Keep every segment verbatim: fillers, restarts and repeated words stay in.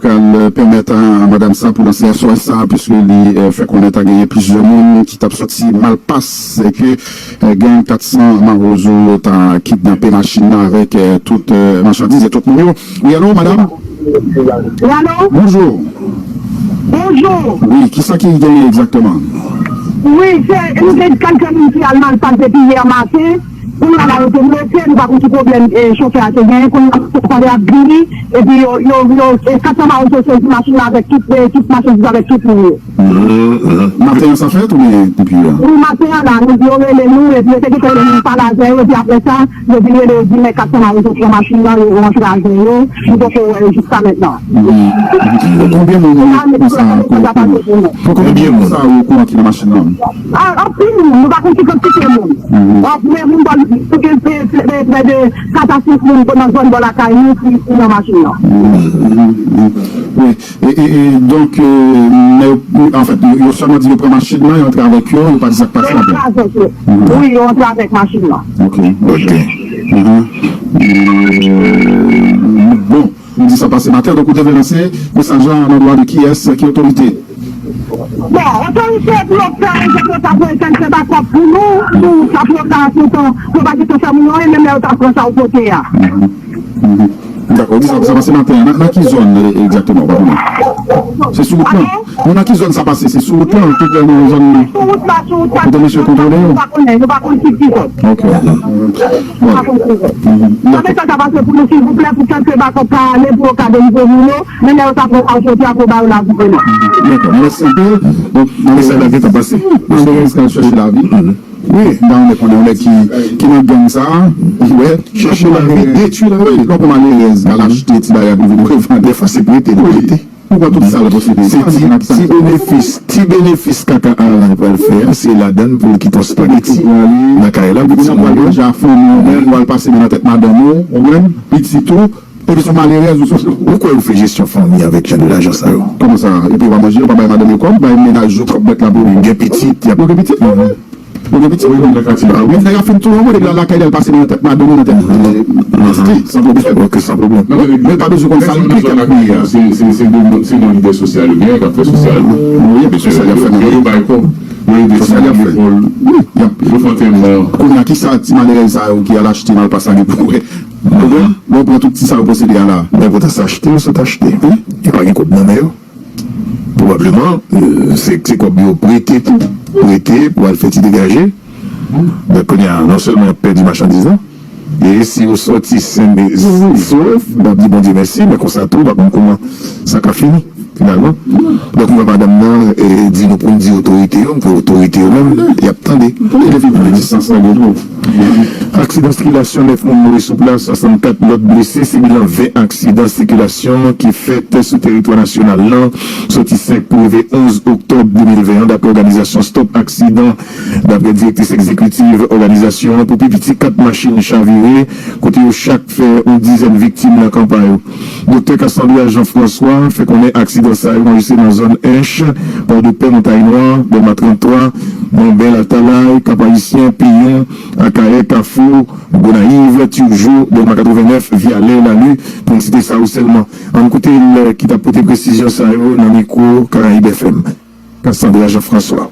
k al pèmèt a madanm sa pou lanse S O S sa, piske li, eh, fè konnen ta genyen plizyè moun ki t ap sòti Malpas, e ke, eh, gang kat san Mawozo yo ta kidnape machin nan avèk, eh, tout, eh, machandiz e tout moun yo. Wi, alo, madanm? Wi, alo? Bonjou. Bonjou. Wi, kisa ki genyen egzakteman? Wi, se, nou gen kèlke moun ki al Malpas depi yè maten. Kounye a la, yo te bloke, nou pa konn ki pwoblèm, eh, chofè a te genyen. Kounye a, chofè a ap vini, epi yo, yo, yo, eh, kat san Mawozo sezi machin nan avèk tout, eh, tout machandiz avèk tout moun yo. Maten an sa fèt oubyen depi yè? Wi, maten an la, nou, yo rele nou, epi yo te gentan rele nou pale avè yo, epi apre sa, yo vin rele yo di, men kat san Mawozo pran machin nan, yo rantre avè yo, nou poko wè yo jiska mentnan. Konbyen moun yo konsa? Konbyen moun sa yo kouran ki nan machin nan? Ah, anpil moun, nou pa konn ki kantite moun. Anpil moun, bon, prè de kat a senk moun nan zòn bò lakay nou ki, ki nan machin nan. Wi. E, e, e, donk, eh, men, anfèt, yo, yo sèlman di yo pran machin nan, yo antre avèk yo, yo pa di sa k pase apre. Yo antre avèk yo. Wi, yo antre avèk machin nan. Ok. Ok. Mhm. Eh, bon, nou di sa pase maten, donk ou te vle lanse mesaj la nan dwa de kiyès, ki otorite? Bon, otorite pou yo fè, yo ta pou kèlke bakòp pou nou, pou sa pou yo ka, pou yo pa gentan fè moun yo, e menm lè yo ta pran sa yo pote a. Mhm. Dakò, di sa, sa pase maten an. Nan, nan ki zòn, eh, egzakteman, ou pa konnen? Se sou wout lan? Alo? Nou nan ki zòn sa pase? Se sou wout lan, tout lè nan zòn kote mesye kontwole yo? Nou pa konnen, nou pa konn ki, ki zòn. Ok. Nou pa konn ki zòn. Sa mesaj sa pase pou nou, silvouplè, pou kèlke bakòp ka ale, pou yo ka delivre moun yo, men lè yo ta pran sa yo pote a, pou ba yo lavi vrèman. Dakò, mèsi anpil. Donk, mesaj la gentan pase. Malerèz k al chèche lavi. Wi, m ta renmen konnen yon nèg ki, ki nan gang sa a, wè, chèche lavi, detwi lavi. Wi, lè yon malerèz k al achte ti bagay pou vin revande. Defwa se prete, li prete. Ou pran tout sa l posede. Se ti, ti benefis, ti benefis kaka Alan pral fè a, se ladann pou l kite yon spageti nan kay la pou ti moun yo. Depi nan pral manje a fanmi, pral pase men nan tèt madanm ou, ou menm, pitit ou, epi se yon malerèz ou se. Ou kwè yo fè jesyon fanmi avèk jan de lajan sa yo? Kòman sa? Epi yo pa manje, yo pa bay madanm yo kòb, bay mennaj yo kòb mèt la pou. Gen pitit, y ap. Yo gen pitit? Yo gen pitit? Wi, wi, nan katye. Ah, wi, nèg la fin touye yon moun, epi l al lakay li, al pase nan tèt madanm li, nan tèt, eh, pitit li, san pwoblèm. Ok, san pwoblèm. Men pa bezwen konn sa l plikan nan peyi a. Se, se, se de, se de lidè sosyal yo genyen k ap fè sosyal. Wi, men sosyal y ap fè nan yo, yo bay kòb. Yo ede timoun lekòl. Wi, y ap. Yo fè antèman. Kounye a, kisa ti malerèz sa yo ki al achte Malpas la gen pou wè? Ou konprann? Bon, pran tout ti sa yo posede a la. Men poutan se achte yo sot achte. Wi. Yo pa gen kòb nan men yo. Pwobableman, euh, se, se kòb yo prete tou. Prete pou al fè ti degaje. Donk, kounye a, non sèlman y ap pèdi machandiz lan, e si yo sòti sen e sof, n ap di Bondye mèsi, men konsa tou, pa konn kòman sa ka fini, finalman. Donk, m wè madanm nan, eh, di nou pou n di otorite yo, m kwè otorite yo menm, y ap tande. Tande depi nan distans la, gen tou. Aksidan sikilasyon, nèf moun mouri sou plas, swasannkat lòt blese, se bilan ven aksidan sikilasyon ki fèt sou teritwa nasyonal lan, soti senk pou rive onz oktòb de mil ven an, daprè òganizasyon Stop Aksidan. Daprè direktris egzekitiv òganizasyon an, pou pi piti kat machin chavire, kote yo chak fè yon dizèn viktim nan kan pa yo. Doktè Cassandra Jean François fè konnen aksidan sa yo anrejistre nan zòn Ench, Pòdepè, Montay Nwa, Dèlma trannntwa, Monbèl, Atalay, Kap Ayisyen, Peyon, Akayè, Kafou, Gonayiv, Tijoux, Dèlma katrevennnèf, Vyalè, Lali, pou n site sa yo sèlman. Ann koute l ki t ap pote presizyon sa yo nan mikwo Karayib F M. Cassandra Jean François.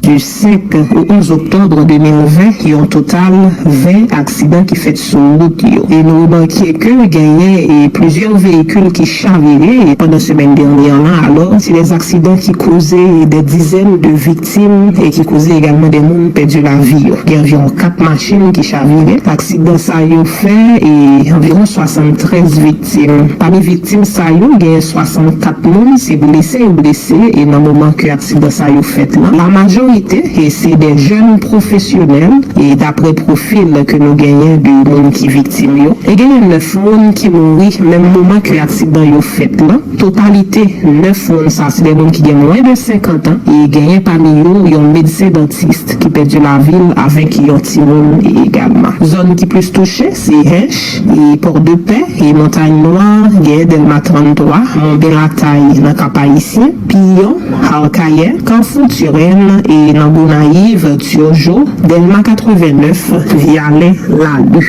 Du senk au onze octobre deux mille vingt, yon total ven aksidan ki fèt sou wout yo. E nou remake ke genyen, e, plizyè veyikil ki chavire, e, pandan semèn dènye an lan. Alò, se de aksidan ki koze de dizèn de viktim e ki koze egalman de moun pèdi lavi yo. Gen anviwon kat machin ki chavire. Aksidan sa yo fè, e, anviwon swasanntrèz viktim. Pami viktim sa yo, gen swasannkat moun se blese yo blese, e nan moman ke aksidan sa yo fèt lan. La majorite, e se de jèn pwofesyonèl, e daprè pwofil ke nou genyen de moun ki viktim yo. E genyen nèf moun ki mouri menm moman ke aksidan yo fèt lan. Totalite nèf moun sa, se de moun ki gen mwens de senkant an, e genyen pami yo yon medsen dantis ki pèdi lavi l avèk yon timoun egalman. Zòn ki plis touche, se Ench, e Pòdepè, e Montay Nwa, gen Dèlma trannntwa, Monbèl Atay nan Kap Ayisyen, Piyon, Akayè, Kafou Tirèn, e nan Gonayiv, Tyojo, Dèlma katrevennèf, Vyalè, Lali.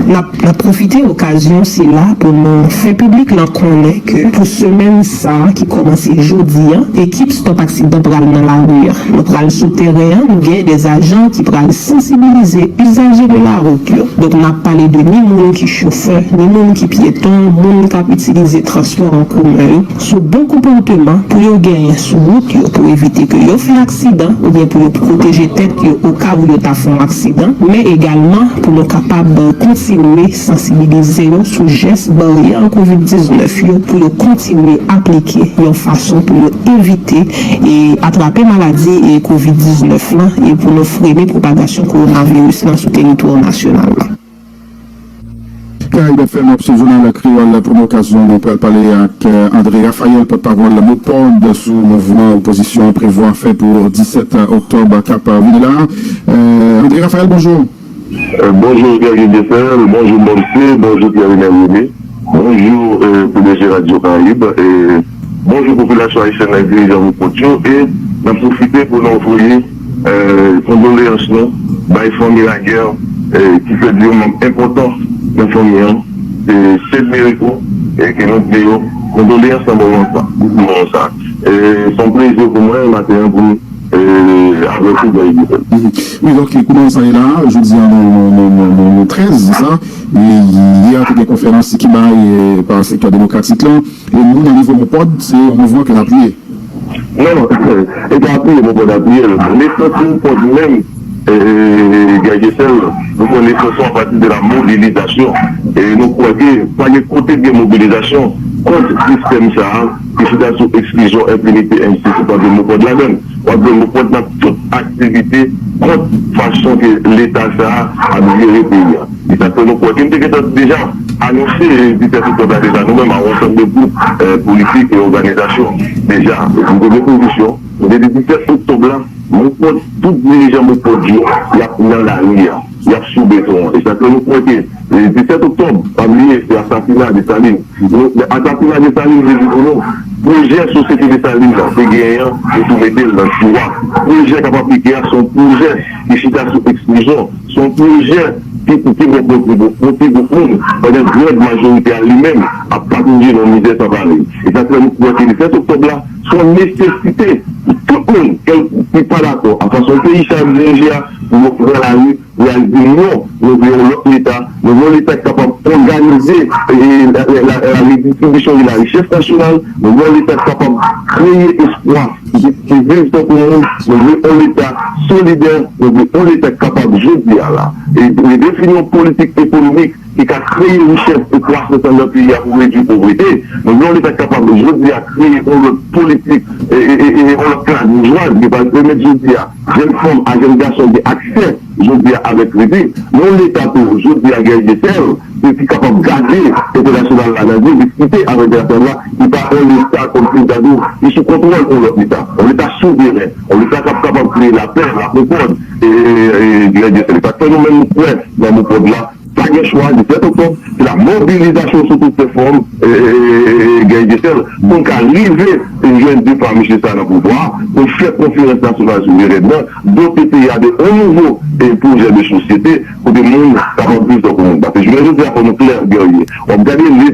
N ap, n ap pwofite okazyon sila pou nou fè piblik lan konnen ke pou semèn sa a ki kòmanse jodi a, ekip Stop Aksidan pral nan lari a. Nou pral sou tèren an, nou gen de ajan ki pral sansibilize izaje de lawout yo. Donk, n ap pale de ni moun ki chofè, ni moun ki pyeton, moun k ap itilize transpò an komen yo, sou bon konpòteman pou yo genyen sou wout yo pou evite ke yo fè aksidan oubyen pou yo pwoteje tèt yo oka ou yo ta fè yon aksidan, men egalman pou nou kapab kontinye sansibilize yo sou jès baryè kovid diznèf yo, pou yo kontinye aplike yon fason pou yo evite e atrape maladi e kovid diznèf lan e pou nou frene pwopagasyon kowonaviris lan sou teritwa nasyonal la. Karayib F M ap sou jounal kreyòl pou n okazyon nou pral pale ak, eh, André Raphaël, pòtpawòl MOPOD, sou mouvman opozisyon an prevwa fè pou disèt oktòb k ap vini la. Eh, André Raphaël, bonjou. Eh, bonjou, Guerrier Dieuseul, bonjou, Momse, bonjou, Pierre René René, bonjou, eh, P D G Radio Caraïbe, eh, bonjou, popilasyon ayisyèn nan, dirijan MOPOD yo, e n ap pwofite pou nou voye eh, kondoleyans nou bay fanmi lagè, eh, ki pèdi yon manm enpòtan nan fanmi an, se Sed Merico, eh, ke nou di yo kondoleyans nan moman sa, moman sa. Eh, se yon plezi pou mwen maten an pou m, eh, avèk ou, Guerrier Dieuseul. Mhm. Wi, donk, kouman sa ye la, jodi a, nou, nou, nou, nou, nou, nou trèz, se sa, e yè te gen konferans ki bay, eh, pa sektè demokratik lan, e nou, nan nivo MOPOD, se yon mouvman ke n apiye. Non, non, e pa apiye, MOPOD apiye l. Nesans MOPOD menm, eh, Guerrier Dieuseul, nou pran nesans nou apati de la mobilizasyon. E nou kwè ke pa gen kote gen mobilizasyon kont sistèm sa a, ki chita sou eksklizyon, enpinite, enjistis, ou pa jwenn MOPOD ladan l. W ap jwenn MOPOD nan tout aktivite kont fason ke Leta sa a ap jere peyi a. E sa fè nou kwè ke n te gentan deja anonse disèt oktòb la deja, nou menm, a yon ansanm de gwoup, eh, politik e òganizasyon deja. Nou te gen pozisyon, nou te di disèt oktòb la, MOPOD, tout dirijan MOPOD yo, y ap nan lari a, y ap sou beton an. E sa fè nou kwè ke, eh, disèt oktòb, pa bliye, se asasina Desalin. Nou, asasina Desalin vle di pou nou, pwojè sosyete Desalin nan te genyen an, yo tou mete l nan tiwa. Pwojè k ap aplike a, se yon pwojè ki chita sou eksklizyon. Se yon pwojè ki pou pi bon pwofit pou, pou pi bon moun, pandan gran majorite a li menm ap patouje nan yon mizè san parèy. E sa fè nou kwè ke disèt oktòb la, se yon nesesite pou tout moun, kèl ki pa dakò a fason peyi sa ap dirije a, pou yo pran lari, pou y al di non, nou vle yon lòt Leta, nou vle yon Leta ki kapab òganize, e, la, la, la, la redistribisyon de la richès nasyonal, nou vle yon Leta ki kapab kreye espwa, ki, ki viv tankou moun, nou vle yon Leta solidè, nou vle yon Leta ki kapab jodi a la, e, e defini yon politik ekonomik ki ka kreye richès e kwasans anndan peyi a pou redui povrete. Nou vle yon Leta ki kapab jodi a kreye yon lòt politik, e, e, e, e, yon lòt klas boujwa, ki pa pèmèt jodi a jèn fanm a jèn gason gen aksè jodi a avèk kredi. Nou yon Leta tou, jodi a Guerrier Dieuseul, ki, ki kapab gade entènasyonal la nan je, diskite avèk entènasyonal la, ki pa yon Leta kòm si ta di ki sou kontwòl yon lòt Leta. Yon Leta souveren, yon Leta k ap kapab kreye lapè, lakonkòd, e, e, e, Guerrier Dieuseul. Sa k fè nou menm nou kwè nan MOPOD la, pa gen chwa, disèt oktòb, se la mobilizasyon sou tout fè fòm, e, e, e, e, Guerrier Dieuseul, pou n ka rive jwenn depa mesye sa nan pouvwa, pou n fè konferans nasyonal souverèn nan, dote peyi a de yon nouvo, e, pwojè de sosyete, kote moun kapab viv tankou moun. Paske jounen jodi a, fò nou klè, Guerrier. W ap gade li,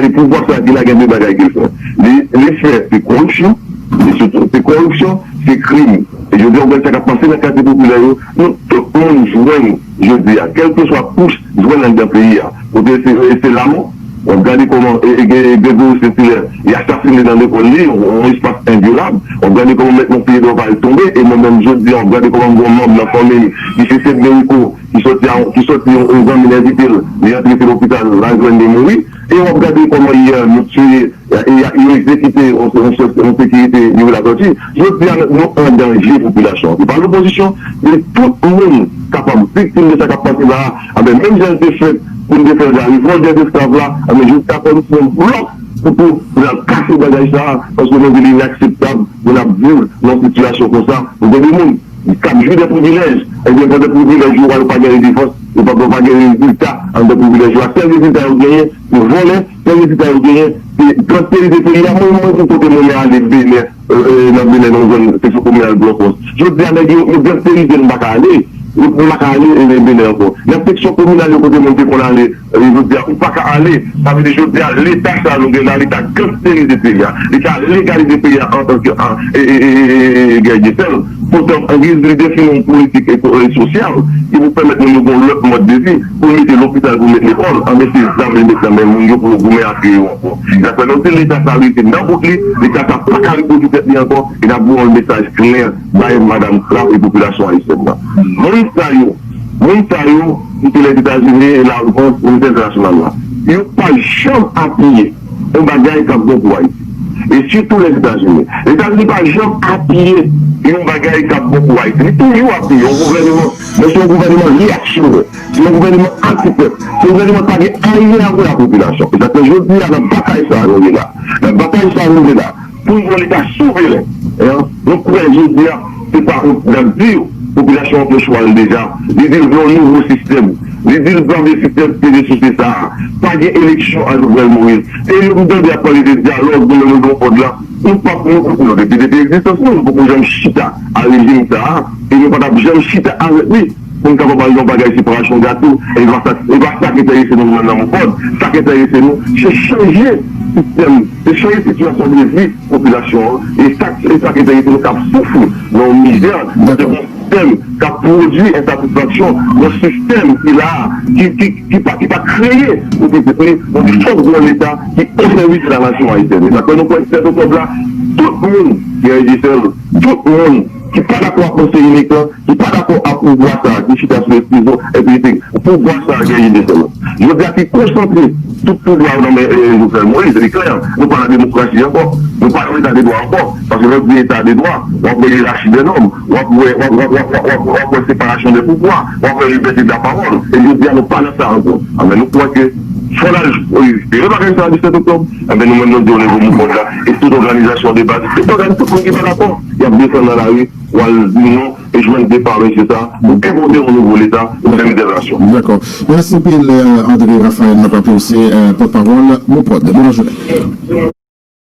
li pouvwa sa ki la gen de bagay ke l fè. Li, li fè, se koripsyon, li sou, se koripsyon, se krim. E jodi a, w gade sa k ap pase nan katye popilè yo, nou tout moun jwenn jodi a, kèlkeswa kouch, jwenn anndan peyi a. Kote se, se lamò, w ap gade kòman, e, e, Gre-, Gregory Saint-Hilaire, y asasine nan lekòl li, yon, yon espas envyolab. W ap gade kòman Mèt Monferrier Dorval tonbe, e mwen menm jodi a, w ap gade kòman m gen yon manm nan fanmi m, ki se Sed Merico, ki sòti a, ki sòti yon, yon zanmi l envite l, li antre se lopital, l al jwenn li mouri. E w ap gade kòman yè, nou tiye, e, e, yo egzekite yon, yon chèf, yon sekirite Nivo Latòti. Jodi a, nou an danje popilasyon. Se pa lopozisyon, men tout moun kapab viktim de sa k ap pase la a. Anben, menm jan l te fèt pou n te fè la revòlt dè esklav la, anben, jodi a, fò nou fè yon blòk pou tou, pou n al kase bagay sa a, paske nou di li inakseptab pou n ap viv nan yon sitiyasyon konsa, pou gen de moun k ap jwi de privilèj, ebyen, pandan privilèj yo a, yo pa gen redevans, yo pa, yo pa gen rezilta anndan privilèj yo a. Sèl rezilta yo genyen, se vòlè, sèl rezilta yo genyen, se transferize peyi a. Mwen, mwen, pou kote mwen ale Benè, e, e, nan Benè, nan zòn seksyon Kominal Blòkòs. Jodi a, nèg yo, yo gangsterize, nou pa ka ale. Nou pa ka ale, e, Benè ankò. Nan seksyon kominal yo kote moun te konn ale, e, jodi a, ou pa ka ale. Sa vle di, jodi a, Leta sa nou gen la, Leta gangsterize peyi a. Leta legalize peyi a antanke, an, e, e, e, e, e, e, Guerrier Dessalines. Poutan, an giz li defini yon politik eko-, e, sosyal ki pou pèmèt moun yo gen yon lòt mòd de vi, pou mete lopital, pou mete lekòl, anben se zam li met nan men moun yo pou yo goumen ak yo ankò. Daprè nou, si Leta sa rete nan bout li, Leta sa pa ka repwodui tèt li ankò, e n ap voye yon mesaj klè bay madanm Krap e popilasyon ayisyèn nan. Moun sa yo, moun sa yo, ki se Lèzetazini, Lafrans, Kominote entènasyonal la, yo pa janm apiye yon bagay k ap bon pou Ayiti. E sitou Lèzetazini. Lèzetazini pa janm apiye yon bagay k ap bon pou Ayiti. Li toujou apiye yon gouvènman, men se yon gouvènman reyaksyonè. Se yon gouvènman antipèp. Se yon gouvènman ki pa gen anyen a wè ak popilasyon. E sa k fè jodi a nan batay sa a nou ye la. Nan batay sa a nou ye la. Pou n pran Leta souveren, en, nou kwè jodi a, se pa yon, n ap di yo, popilasyon an fè chwa l deja. Li di l vle yon nouvo sistèm. Li di l vle sistèm peze sou se sa a. Pa gen eleksyon ak Jovenel Moïse. E yo m tande ap pale de dyalòg, nou menm nou nan pòd la. Nou p ap, nou, nou, depi, depi egzistans nou, nou poko janm chita a rejim sa a. E nou pa t ap janm chita avèk li. Pou n kapab al nan bagay separasyon gato, e pa sa, e pa sa ki enterese nou menm nan MOPOD. Sa ki enterese nou, se chanje sistèm, se chanje sitiyasyon de vi popilasyon an, e sa, e sa ki enterese nou k ap soufri nan yon mizè, nan yon sistèm k ap pwodui ensatisfaksyon, yon sistèm ki la, ki, ki, ki pa, ki pa kreye pou pitit li, yon fòk yon Leta ki o sèvis de la nasyon ayisyèn. E sa k fè nou kwè sèt oktòb la, tout moun ki an Ejisèl, tout moun ki pa dakò ak konseye Mitan, ki pa dakò ak pouvwa sa a, ki chita sou esklizyon, epi li te pouvwa sa a genyen de sèl. Jodi a ki konsantre tout pouvwa yo nan men, eh, Jovenel Moïse, li klè, nou pa nan demokrasi ankò, nou pa nan eta de dwa ankò, paske lè w di eta de dwa, w ap wè yerachi dè nòm, w ap wè, w ap, w ap, w ap, w ap, w ap wè separasyon de pouvwa, w ap wè libète de la pawòl, e jodi a nou pa nan sa ankò. Anben nou kwè ke fò n al, eh, yo pa gen sa disèt oktòb, anben nou menm nou di o nivo MOPOD la, e tout òganizasyon de baz, tout òganizasyon, tout moun ki pa dakò, y ap desann nan lari, pou al di non e jwenn depa mesye sa pou enpoze yon nouvo Leta, yon entènasyonal. Dakò. Mèsi anpil, eh, André Raphaël, m ap raple w se, eh, pòtpawòl MOPOD. Bonne journée.